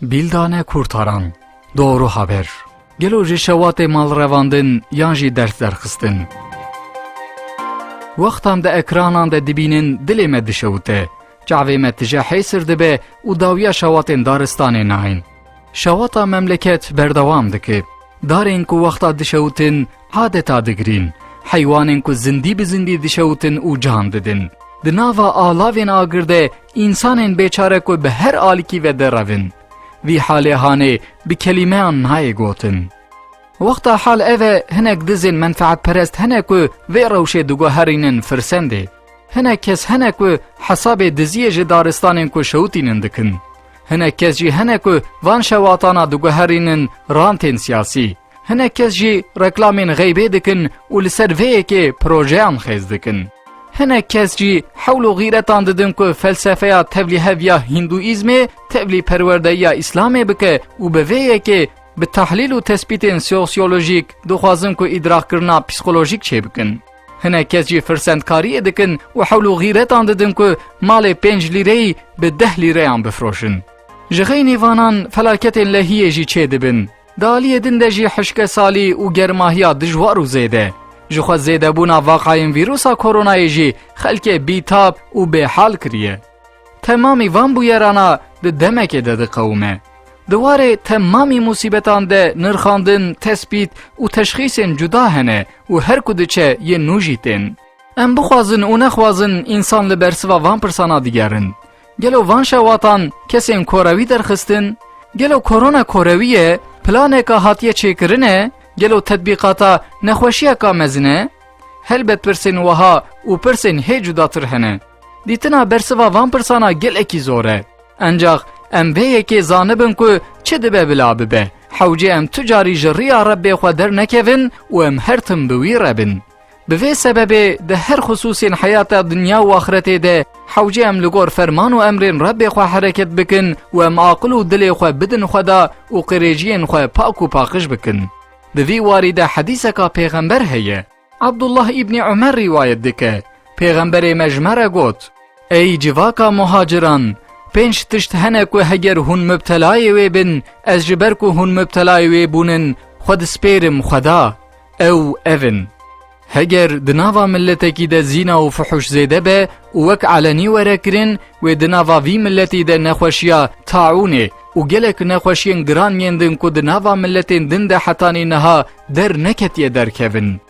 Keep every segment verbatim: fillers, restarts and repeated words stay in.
Bildane Kurtaran. Doğru haber. Gelo ji şewatê mal revandin yan jî ders derxistin? Wexta em di ekranan de dibînin, dilê me dişewite. Çavê me tije hêsir dibe û dawiya şewatên daristanê nayên. Şewata memleket berdewam dike. Darên ku wexta dişewtin, adeta digirîn. Heywanên ku zindî bi zindî dişewtin û can didin. Di nava alavên agir de, însanên bêçare ku bi her alikî ve derevin. Vî halê hanê bi kelîmeyan nayê gotin. Wexta hal ev e, hinek dizên menfaetperest hene ku vê rewşê diguherînin firsendê. Hinek kes hene ku hesabê diziyê ji daristanên ku şewitînin dikin. Hinek kes jî hene ku van şewatana diguherînin rantên siyasî. Hinek kes jî reklamên xeybê dikin û li ser vê yekê projeyan xêz dikin. Hinek kes jî hewl û xîretan didin ku felsefeya tevlîheviya Hîndûîzmê tevlî perwerdeyiya Îslamê bike û bi vê yekê bi tehlîl û tespîtên sosyolojîk dixwazin ku îdrakkirina psîkolojîk çêbikin. Hinek kes jî firsendkariyê dikin û hewl û xîretan didin ku malê pênc lîreyî bi deh lîreyan bifroşin. Ji xeynî vanan felaketên lehiyê jî çêdibin. Di aliyê din de jî hişkesalî û germahiya dijwar û zêde. Jixwe zêdebûna vaqayên vîrusa koronayê jî xelkê bîtab û bêhal kiriye. Temamî van bûyerana di demekê de diqewime. Di warê temamî musîbetan de nirxandin, tespît û teşxîsên cuda hene û her ku diçe yên nû jî tên. Em bixwazin û nexwazin, însan li bersiva van pirsana digerin. Gelo van şewatan kesên korewî derxistin? Gelo korona korewî ye, planeka hatiye çêkirin e? Gelo tetbîqata nexweşiyeka mezin e? Helbet pirsên wiha û pirsên hê cudatir hene. Dîtina bersiva van pirsana gelekî zor e. Encax em vê yekê zanibin ku çi dibe bila bibe, hewce em tu carî ji riya Rebbê xwe dernekevin û em her tim bi wî re bin. Bi vê sebebê di her xisûsên heyata dinya û axretê de hewce em li gor ferman û emrên Rebbê xwe hereket bikin û em aqil û dilê xwe bidin Xweda û qirêjiyên xwe pak û paqij bikin. Di vî warî de hedîseka pêxember heye. Abdullah îbnî Umer rîwayet dike, Pêxemberê me ji me re got, Ey civaka muhaciran, pênc tişt hene ku heger hûn mubtelayê wê bin, ez ji ber ku hûn mubtelayê wê bûnin, xwe dispêrim Xweda. Ew ev in. Heger di nava miletekî de zîna û fuhuş zêde be û wek elenî were kirin, wê di nava vî miletî de nexweşiya taûnê û gelek nexweşiyên giran yên din ku di nava miletên din de hetanî niha derneketiye derkevin.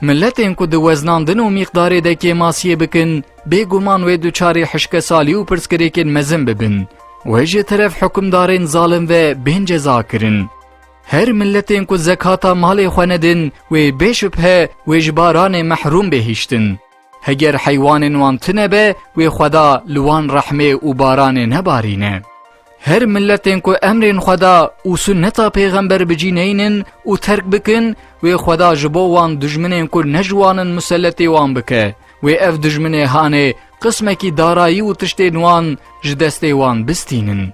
Miletên ku di weznandin û mîqdarê de kêmasiyê bikin, bêguman wê duçarê hişkesalî û pirsgirêkên mezin bibin. Wê ji teref hukimdarên zalim ve bên cezakirin. Her miletên ku zekata malê xwe nedin, wê bêşubhe wê ji baranê mehrûm bê hiştin. Heger heywanên wan tune be, wê Xweda li wan rehmê û baranê nebarîne. Her miletên ku emrên Xweda û sunneta Pêxember bi cî neynin û terk bikin, wê Xweda ji bo wan dijminên ku ne ji wan in museletê wan bike. Wê ev dijminê hanê qismekî darayî û tiştên wan ji destê wan bistînin.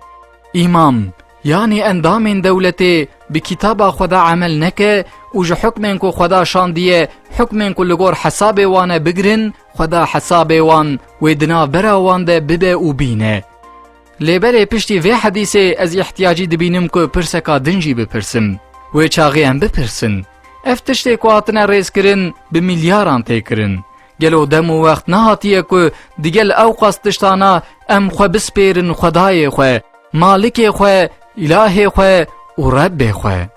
Îmam, yanî endamên dewletê bi kitaba Xweda emel neke û ji hukmên ku Xweda şandiye, hukmên ku li gor hesabê wan e bigirin, Xweda hesabê wan wê di navbera wan de bibe û bîne. Lê berê piştî vê hedîsê ez îhtiyacî dibînim ku pirseka din jî bipirsim. Wê çaxê em bipirsin. Ev tiştê ku hatine rêzkirin bi milyaran tê kirin. Gelo dem û wext nehatiye ku digel ew qas tiştana em xwe bispêrin Xwedayê xwe, Malikê xwe, Îlahê xwe û Rebbê xwe?